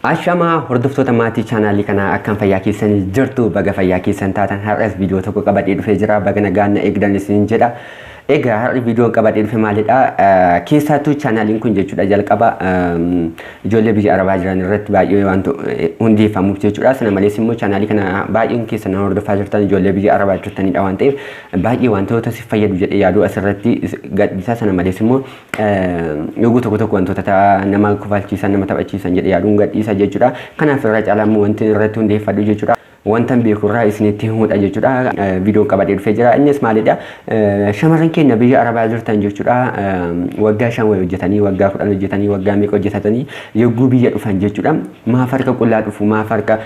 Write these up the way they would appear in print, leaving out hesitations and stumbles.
Ashamaa hordoftoota maatii chaanaalii kanaa, akkam fayyaa keessan jirtu? Baga fayyaa keessan taatan. Har'as viidiyoo tokko qabadhee dhufee jira. Baga nagaan na eegdan isin jedha. Egaa har'i viidiyoon qabadhee dhufe maalidha? Keessattuu chaanaaliin kun jechuudha jalqaba ijoollee biyya Arabaa jiran irratti baay'ee waan hundeeffamuuf jechuudha. Sana malees immoo chaanaalii kana baay'een keessan hordofaa jirtan ijoollee biyya Arabaa jirtanidha waan ta'eef, baay'ee wantoota si fayyadu jedhee yaadu asirratti gadhiisa. Sana malees immoo yogguu tokko tokko wantoota nama kofalchiisan, nama taphachiisan jedhee yaaduun gadhiisa jechuudha. Kanaaf irra caalaa immoo wanti irratti hundeeffadhu jechuudha, wanta beeku irraa isinitti himudha jechuudha. Viidiyoon qabadhee dhufee jira. Innis maalidha? Shamarran keenya biyya Arabaa jirtan jechuudha. Waggaa 5 wayii hojjetanii, waggaa 10 hojjetanii, waggaa meeqa hojjetatanii yogguu biyya dhufan jechuudha. Maaf harka qullaa dhufu? Maaf harka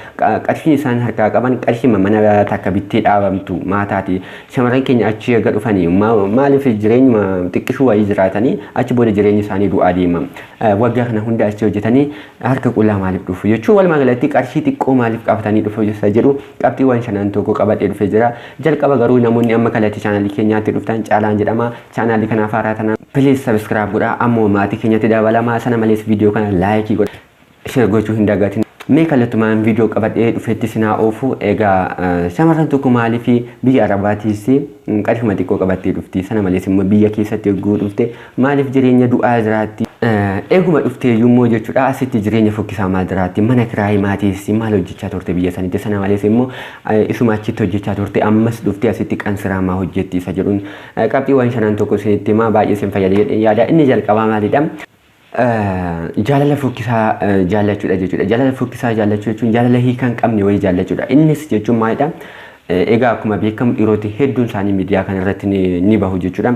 qarshiin isaan harkaa qaban qarshii mana takka bittee dhaabamtu maa taati? Shamarran keenya achi erga dhufanii maaliif jireenyuma xiqqishuu wayii jiraatanii achi booda jireenyi isaanii du'aa deema? Waggaa kana hunda achi hojjetanii harka qullaa maaliif dhufu jechuun, walumaa galatti qarshii xiqqoo maaliif qabatanii dhufu isa jedhu qabxiiwwan shanan tokko qabadhee dhufee jira. Jalqaba garuu namoonni amma kallattii chaanaalii keenyaatti dhuftan, Caalaan jedhama. Chaanaalii kanaaf haaraa tana please subscribe godhaa, ammoo maatii keenyatti dabalamaa. Sana malees viidiyoo kana like godhaa. Share gochuu hin dagatin. Mee kallattumaan viidiyoo qabadhee dhufetti sinaa oofu. Egaa shamarran tokko maaliif biyya Arabaatiis qarshuma xiqqoo qabattee dhufti? Sana malees immoo biyya keessatti yogguu dhufte maaliif jireenya du'aa jiraatti? Eeguma dhuftee immoo jechuudha asitti jireenya fokkisaa maal jiraatti? Mana kiraayii maatiis maal hojjechaa turte biyya sanitti? Sana malees immoo isuma achitti hojjechaa turte ammas dhuftee asitti qansiraa maa hojjetti isa jedhuun qabxiiwwan shanan tokko isinitti himaa, baay'ee isin fayyada jedhee yaada. Inni jalqabaa maalidha? Jaalala fokkisaa jaallachuudha jechuudha. Jaalala fokkisaa jaallachuu jechuun jaalala hiika hin qabne wayii jaallachuudha. Innis jechuun maalidha? Egaa akkuma beekamu dhiiroti hedduun isaanii miidiyaa kana irratti ni bahu jechuudha.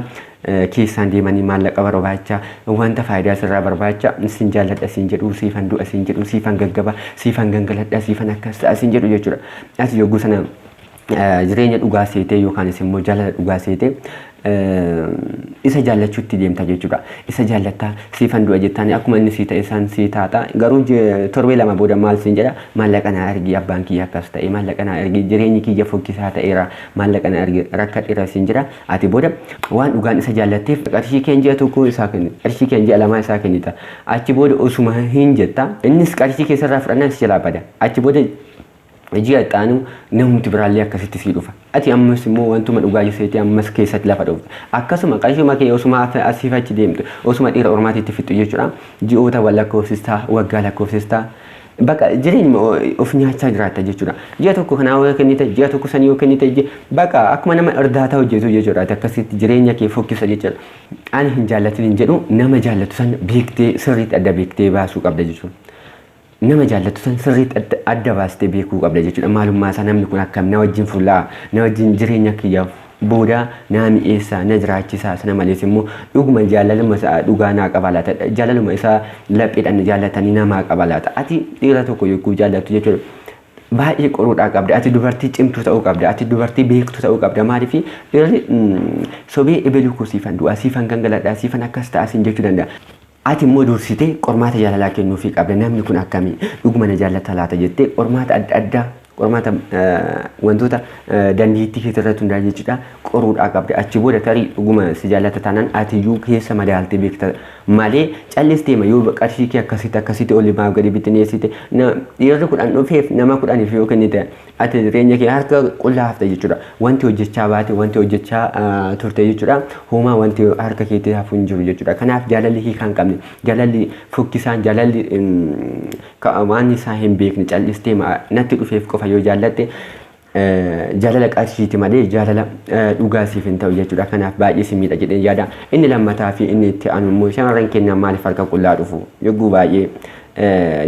Keessaan deemanii maallaqa barbaacha, wanta faayidaa sirraa barbaacha, sin jaalladha sin jedhu, siifan du'a sin jedhu, siifan gaggaba, siifan gangaladha, siifan akkas ta'a sin jedhu jechuudha. Ati yogguu sana jireenya dhugaa seetee yookaanis immoo jaalala dhugaa seetee isa jaallachuutti deemta jechuudha. Isa jaallattaa, siifan du'a jettaan, akkuma inni sii ta'e isaan sii taata. Garuu torbee 2 booda maal siin jedha? Maallaqa naa ergi, abbaan kiyya akkas ta'e, maallaqa naa ergi, jireenyi kiyya fokkisaa ta'eera, maallaqa naa ergi, rakkadheera siin jedha. Ati booda waan dhugaan isa jaallatteef qarshii keen ji'a 1 isaa kenni, qarshii keen ji'a 2 isaa kennita. Achi booda osuma hin jetta, innis qarshii keessarraa fudhannaan si jalaa bada. Achi booda ji'a itti aanu namumti biraallee akkasitti sii dhufa. Ati ammas immoo wantuma dhugaa seetee ammas keessatti lafa dhoofta. Akkasuma qarshuma kee osuma asiif achi deemtu, osuma dhiira ormaatiitti fixxu jechuudha. Ji'oota wal lakkoofsistaa, waggaa lakkoofsistaa. Bakka jireenyuma of nyaachaa jiraatta jechuudha. Ji'a 1 kanaa yoo kennite, ji'a 1 sanii yoo kennite, bakka akkuma nama irdaataa hojjetu jechuudha. Ati akkasitti jireenya kee fokkisa jechuudha. Ani hin jaallatin hin jedhu, nama jaallatu san beektee sirriitti adda beektee baasuu qabda jechuudha. Nama jaallattu san sirriitti adda baastee beekuu qabda jechuudha. Maalummaa isaa, namni kun akkam na wajjin fullaa, na wajjin jireenya kiyya booda naa mi'eessaa, na jiraachisaa, sana malees immoo dhuguma jaalaluma isaa dhugaa naa qaba laata, jaalaluma isaa lapheedhaan jaallatanii namaa qaba laata. Ati dhiira tokko yogguu jaallattu jechuudha, baay'ee qoruudhaa qabda. Ati dubartii cimtuu ta'uu qabda. Ati dubartii beektuu ta'uu qabda. Maaliif dhiirri sobee ebeluu koo siifan du'a, siifan gangaladhaa, siifan akkas ta'a siin jechuu danda'a. Ati immoo dursitee qormaata jaalalaa kennuufii qabda. Namni kun akkamii? Dhuguma na jaallata laata jettee qormaata adda addaa, qormaata wantoota dandeettii keetii irratti hundaa'e jechuudha, qoruudhaa qabda. Achi booda tarii dhuguma si jaallata taanaan ati iyyuu keessa madaaltee beekta malee, callistee yoo qarshii kee akkasitti akkasitti olii maaf gadi bittineessite, dhiirri 10 dhufeef nama 10f yoo kennite, ati jireenya kee harka qullaa hafta jechuudha. Wanti hojjechaa baate, wanti hojjechaa turte jechuudha, homaa wanti harka keetti hafu hin jiru jechuudha. Kanaaf jaalalli hiikaa hin qabne, jaalalli fokkisaan, jaalalli waan isaa hin beekne, callistee natti dhufeef qofa yoo jaallatte, jaalala qarshiiti malee jaalala dhugaa siif hin ta'u jechuudha. Kanaaf baay'ee si miidha jedheen yaada. Inni lammataa fi inni itti aanu immoo shamarran keenya maaliif harka qullaa dhufu? Yogguu baay'ee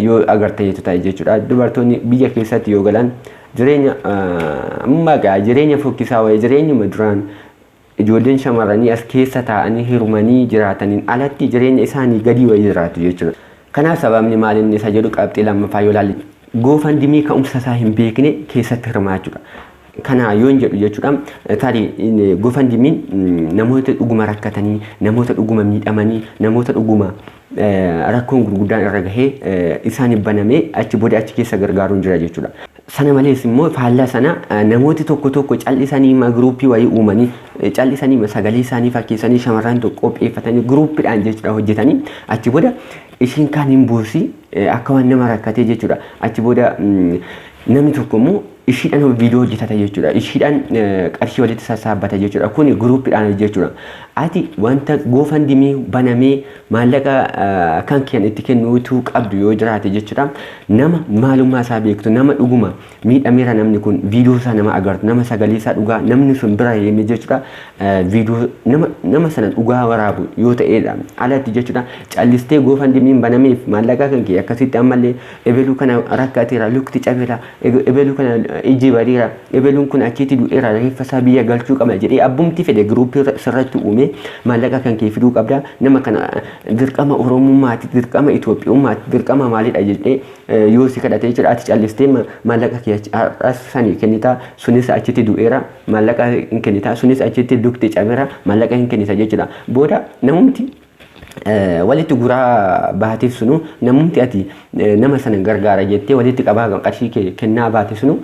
yoo agartaniitu ta'e jechuudha. Dubartoonni biyya keessatti yoo galan jireenya maqaa jireenya fokkisaa wayii, jireenyuma duraan ijoolleen shamarranii as keessa taa'anii hirumanii jiraataniin alatti jireenya isaanii gadii wayii jiraatu jechuudha. Kanaaf sababni maal inni isa jedhu qabxii lammaffaa yoo ilaalle, GoFundMe ka'umsa isaa hin beekne keessatti hirmaachuudha. Kana yoon jedhu jechuudha, tarii GoFundMen namoota dhuguma rakkatanii, namoota dhuguma miidhamanii, namoota dhuguma rakkoon gurguddaan irra gahee isaan banamee achi booda achi keessa gargaaruun jira jechuudha. Sana malees immoo faallaa sana namooti tokko tokko callisanii giruuppii wayii uumanii, callisanii sagalee isaanii fakkeessanii, shamarran tokko qopheeffatanii, giruuppiidhaan jechuudha hojjetanii achi booda Ishiin kaan hin boossi akka waan nama rakkatee jechuudha. Achi booda namni tokko immoo ishiidhaan viidiyoo hojjetata jechuudha. Ishiidhaan qarshii walitti sassaabbata jechuudha. Kuni guruuppiidhaan jechuudha. Ati wanta GoFundMe banamee maallaqa kan keen itti kennuutu qabdu yoo jiraate jechuudha. Nama maalummaa isaa beektu, nama dhuguma miidhameera namni kun viidiyoo isaa nama agartu, nama sagalee isaa dhugaa namni sun bira deemee jechuudha. Viidiyoo nama sana dhugaa waraabu yoo ta'edha. Alatti jechuudha callistee GoFundMen banameef maallaqa kan kee akkasitti ammallee ebeluu kana rakkateera, lukti cabeera, ebeluu kana ijji bariira, ebeluun kun achitti du'eera, reeffa isaa biyya galchuu qabna jedhee abbumti fedhe giruuppii sirratti uumee maallaqa kan kee fiduu qabda. Nama kana dirqama Oromummaati, dirqama Itoophiyummaati, dirqama maalidha jedhee yoo si kadhate jechuudha, ati callistee maallaqa kee sanii kennitaa, sunis achitti du'eera maallaqa hin kennitaa, sunis achitti lukti cabeera maallaqa hin kennita jechuudha. Booda namumti walitti guraa baateef sunu, namumti ati nama sana gargaara jettee walitti qabaa qarshii kee kennaa baate sunu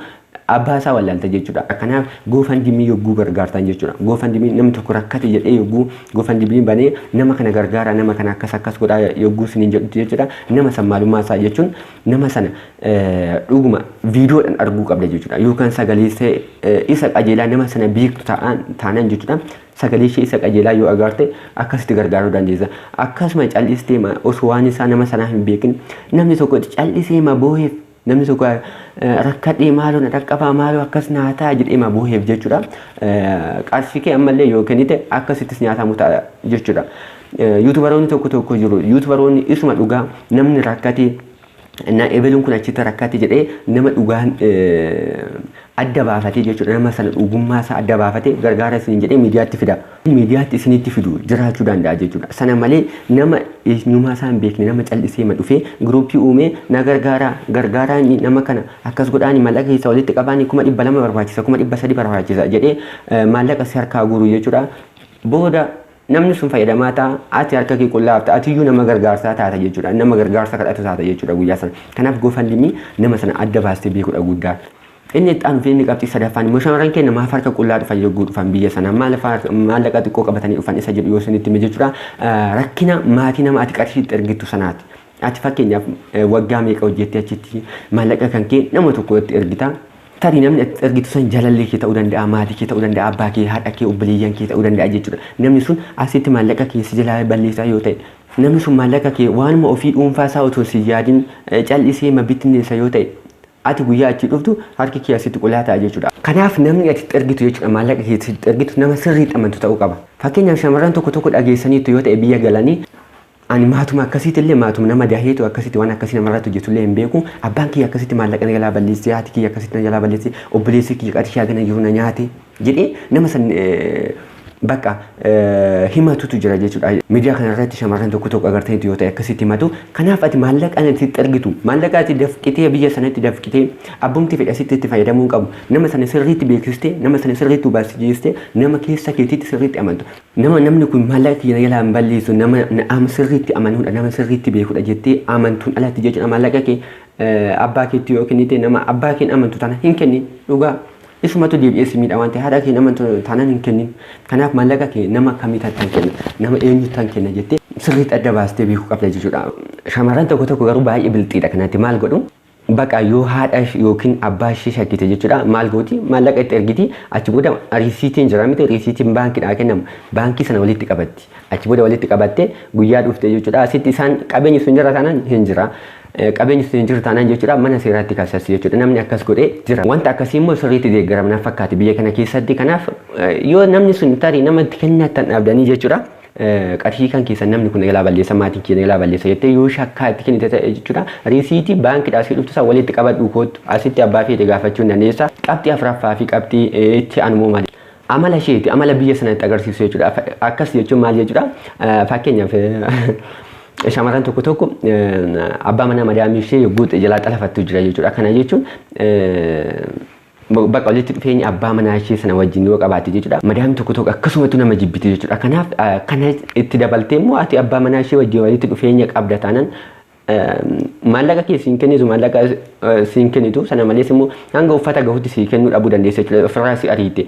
abbaa isaa wallaalta jechuudha. Kanaaf GoFundMe yogguu gargaartan jechuudha. GoFundMe namni tokko rakkate jedhee yogguu GoFundMe banee nama kana gargaara, nama kana akkas akkas godhaa yogguu isiniin jedhutti jechuudha. Nama san maalummaa isaa jechuun nama sana dhuguma viidiyoodhaan arguu qabda jechuudha. Yookaan sagalee isa qajeelaa nama sana beektu taanaan jechuudha. Sagalee ishee isa qajeelaa yoo agarte akkasitti gargaaruu dandeessa. Akkasuma cal'istee osoo waan isaa nama sanaa hin beekin namni tokko cal'isee ma boo'eef, namni tokko rakkadhee maaloo na dhaqqabaa, maaloo akkas naa ta'a jedhee ma boo'eef jechuudha. Qarshii kee ammallee yoo kennite akkasittis nyaatamu ta'a jechuudha. Yuutubaroonni tokko tokko jiru. Yuutubaroonni isuma dhugaa namni rakkatee na ebeluun kun achitti rakkate jedhee nama dhugaan adda baafatee jechuudha. Nama sana dhugummaa isaa adda baafatee gargaara isiniin jedhee miidiyaatti fida. Miidiyaatti isinitti fidu jiraachuu danda'a jechuudha. Sana malee nama eenyummaa isaa hin beekne, nama cal'isee ma dhufee giruuppii uumee na gargaara, gargaaraa nama kana akkas godhaani, maallaqa keessaa walitti qabaani, 200,000 barbaachisa, 300,000 barbaachisa jedhee maallaqa si harkaa guuru jechuudha. Booda namni sun fayyadamaa ta'a, ati harka kee qullaa hafta, atiyyuu nama gargaarsaa taata jechuudha. Nama gargaarsa kadhatu taata jechuudha guyyaa sana. Kanaaf GoFundMe nama sana adda baastee beekuudha guddaa. Inni itti aanu fi inni qabxii sadaffaan immoo shamarran keenya maaf harka qullaa dhufan yogguu dhufan biyya sana, maallaqa xiqqoo qabatanii dhufan isa jedhu yoo isinitti hime jechuudha. Rakkina maatii nama ati qarshii itti ergitu sanaati. Ati fakkeenyaaf waggaa meeqa hojjettee achitti maallaqa kan kee nama tokkotti ergita. Tarii namni ati ergitu san jaalallee kee ta'uu danda'a, maatii kee ta'uu danda'a, abbaa kee, haadha kee, obboleeyyan kee ta'uu danda'a jechuudha. Namni sun asitti maallaqa kee si jalaa balleessaa yoo ta'e, namni sun maallaqa kee waanuma ofii dhuunfaa isaa otoo si yaadin cal'isee ma bittinneessa yoo ta'e, ati guyyaa achi dhuftu harki kee asitti qullaa ta'a jechuudha. Kanaaf namni ati itti ergitu jechuudha, maallaqa kee itti ergitu nama sirriitti amantu ta'uu qaba. Fakkeenyaaf shamarran tokko tokko dhageessaniitu yoo ta'e biyya galanii ani maatuma akkasiitti illee maatuma nama daheetu akkasitti waan akkasii namarratti hojjetu illee hin beeku. Abbaan kiyya akkasitti maallaqa na jalaa balleessee, haati kiyya akkasitti na jalaa balleessee, obboleessi kiyya qarshii hagana jiru na nyaate jedhee nama san bakka himatutu jira jechuudha. Miidiyaa kana irratti shamarran tokko tokko agartaniitu yoo ta'e akkasitti himatu. Kanaaf ati maallaqa ati itti ergitu, maallaqa ati dafqitee biyya sanatti dafqitee abbumti fedha sitti itti fayyadamuu hin qabu. Nama sana sirriitti beeksistee, nama sana sirriitti hubachiistee, nama keessa keetiitti sirriitti amantu. Nama namni kun maallaqa kiyya na jalaa hin balleessu, nama sirriitti amanuudha, nama sirriitti beekudha jettee amantuun alatti jechuudha, maallaqa kee abbaa keetti yoo kennite, nama abbaa keen amantu taana hin kennin dhugaa. Isumatu deebi'ee si miidha waan ta'eef, haadha kee amantu taanaan hin kennin. Kanaaf maallaqa kee nama kamii tan kenna, nama eenyutti tan kenna jettee sirriitti adda baastee beekuu qabda jechuudha. Shamarran tokko tokko garuu baay'ee bilxiidha kanatti maal godhu? Baqa yoo haadha yookiin abbaa ishee shakkite jechuudha, maal gooti? Maallaqa itti ergiti, achi booda riisiitiin jira miti, riisiitiin baankiidhaa kennamu baankii sana walitti qabatti. Achi booda walitti qabattee guyyaa dhufte jechuudha. Asitti isaan qabeenyi sun jira taanaan hin jira. Qabeenyi sun hin jiru taanaan jechuudha mana seeraatti kaasassi jechuudha. Namni akkas godhee jira. Wanta akkasii immoo sirriitti deeggarama na fakkaate biyya kana keessatti. Kanaaf yoo namni sun tarii nama itti kennatan dhabdanii jechuudha, qarshii kan keessan namni kun jalaa balleessa, maatiin keenya jalaa balleessa jettee yoo shakkaa itti kennite ta'e jechuudha, riisiitii baankiidhaa asii dhuftu isaa walitti qabadhu kootu, asitti abbaa feete gaafachuu hin dandeessa. Qabxii afuraffaa fi qabxii itti aanu maali? Amala isheeti, amala biyya sanatti agarsiisu jechuudha. Akkas jechuun maal jechuudha? Fakkeenyaaf shamarran tokko tokko abbaa manaa madaamii ishee yogguu jalaa xalafattu jira jechuudha. Kana jechuun bakka walitti dhufeenya abbaa manaa ishee sana wajjin yoo qabaatte jechuudha. Madaamii tokko tokko akkasumatu nama jibbiti jechuudha. Kanaaf kana itti dabaltee immoo ati abbaa manaa ishee wajjin walitti dhufeenya qabda taanaan maallaqa kee siin kennitu, maallaqa siin kennitu sana malees immoo hanga uffata gahutti sii kennuu dhabuu dandeessa jechuudha. Ofirraa si ariite.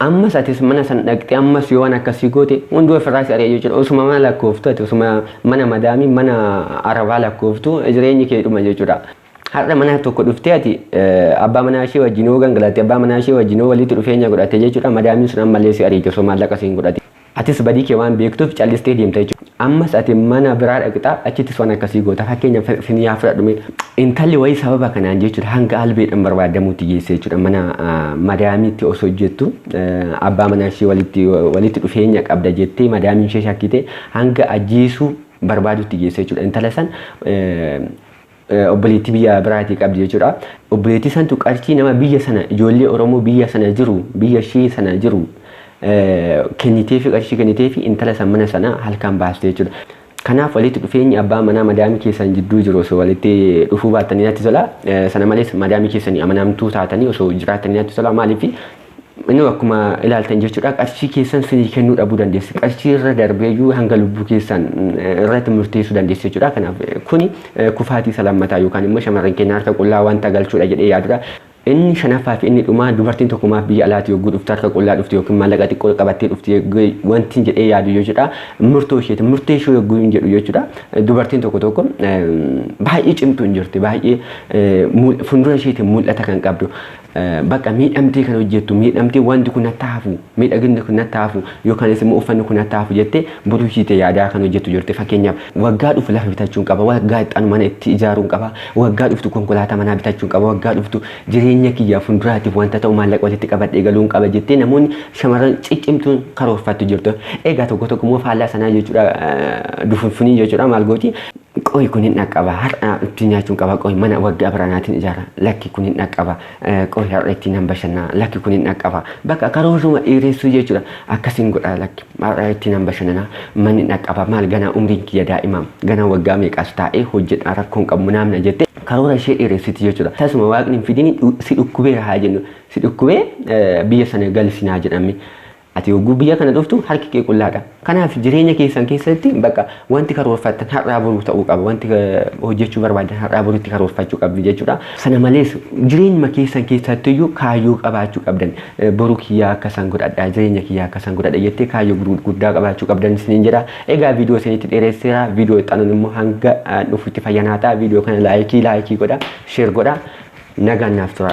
Ammas atis mana san dhaqxee ammas yoo waan akkasii goote hunduu ofirraa si ari'a jechuudha. Osuma mana lakkooftu ati osuma mana madaamii mana arabaa lakkooftu jireenyi kee dhuma jechuudha. Har'a mana tokko dhuftee ati abbaa manaa ishee wajjin yoo gangalatte, abbaa manaa ishee wajjin yoo walitti dhufeenya godhatte jechuudha, madaamiin sun ammallee si ariiti osoo maallaqa siin godhate. Atis badii kee waan beektuuf callistee deemta jechuudha. Ammas ati mana biraa dhaqxaa, achittis waan akkasii goota. Fakkeenyaaf finiyaa fudhadhu mee. Intalli wayii sababa kanaan jechuudha hanga albeedhaan barbaadamuutti geesse jechuudha. Mana madaamiitti osoo hojjettu abbaa manaa ishee walitti dhufeenya qabda jettee madaamiin ishee shakkite hanga ajjeesuu barbaadutti geesse jechuudha. Intala san obboleettii biyya biraatii qabdi jechuudha. Obboleettii santu qarshii nama biyya sana, ijoollee Oromoo biyya sana jiru, biyya ishee sana jiru kenniteefi, qarshii kenniteefi intala san mana sana halkan baaste jechuudha. Kanaaf walitti dhufeenyi abbaa manaa madaamii keessan jidduu jiru osoo walitti dhufuu baattanii natti tola. Sana malees madaamii keessanii amanamtuu taatanii osoo jiraattanii natti tola. Maaliif, inni akkuma ilaaltan jechuudha qarshii keessan sinii kennuu dhabuu dandeessi. Qarshii irra darbeeyyuu hanga lubbuu keessan irratti murteessuu dandeessi jechuudha. Kanaaf kuni kufaatii isa lammataa yookaan immoo shamarran keenya harka qullaa wanta galchuudha jedhee yaadudha. Inni shanaffaa fi inni dhumaa, dubartiin tokko maaf biyya alaatti yogguu dhuftu harka qullaa dhufti yookiin maallaqa xiqqoo qabattee dhufti wanti jedhee yaadu jechuudha. Murtoo isheeti. Murtee ishee yogguu hin jedhu jechuudha. Dubartiin tokko tokko baay'ee cimtuu hin jirti. Baay'ee fuuldura isheetiin mul'ata kan qabdu. Bakka miidhamtee kan hojjettu, miidhamtee wanti kun natti hafu, miidhaginni kun natti hafu yookaanis immoo uffanni kun natti hafu jettee boruu ishiite yaadaa kan hojjettu jirti. Fakkeenyaaf, waggaa dhufu lafa bitachuun qaba, waggaa itti aanu mana itti ijaaruun qaba, waggaa dhuftu konkolaataa manaa bitachuun qaba, waggaa dhuftu jireenya kiyya fuulduraatiif wanta ta'u maallaqa walitti qabadhee galuun qaba jettee namoonni shamarran ciccimtuun karoorfattu jirtu. Egaa tokko tokko immoo faallaa sanaa jechuudha, dufunfunii jechuudha, maal gooti? Qoyi, kun hin dhaqqaba, har'a ittiin nyaachuun qaba, qoyi mana waggaa biranaatiin ijaara, lakki kun hin dhaqqaba, qoyi har'a ittiin nan bashannana, lakki kun hin dhaqqaba. Bakka karooruma dheeressuu jechuudha. Akkasiin godha, lakki har'a ittiin nan bashannana, manni dhaqqaba, maal ganaa umriin kiyya daa'ima, ganaa waggaa meeqas taa'ee hojjedha, rakkoon qabu naamna jettee karoora ishee dheeressiti jechuudha. Tasuma waaqni hin fidini si dhukkubeera haa jennu, si dhukkubee biyya sana galsinaa jedhame. Ati yogguu biyya kana dhuftu harki kee qullaadha. Kanaaf jireenya keessan keessatti bakka wanti karoorfattan har'aa boruu ta'uu qaba. Wanti hojjechuu barbaadan har'aa boruutti karoorfachuu qabdu jechuudha. Sana malees jireenyuma keessan keessattiyyuu kaayyoo qabaachuu qabdan. Boruu kiyyaa akkasan godhadha, jireenya kiyyaa akkasan godhadha jettee kaayyoo gurguddaa qabaachuu qabdan isiniin jedha. Egaa viidiyoo isinitti dheeresseera. Viidiyoo itti aanuun immoo hanga dhufutti fayyanaa ta'a. Viidiyoo kana like like godha, share godha. Nagaan naaf tura.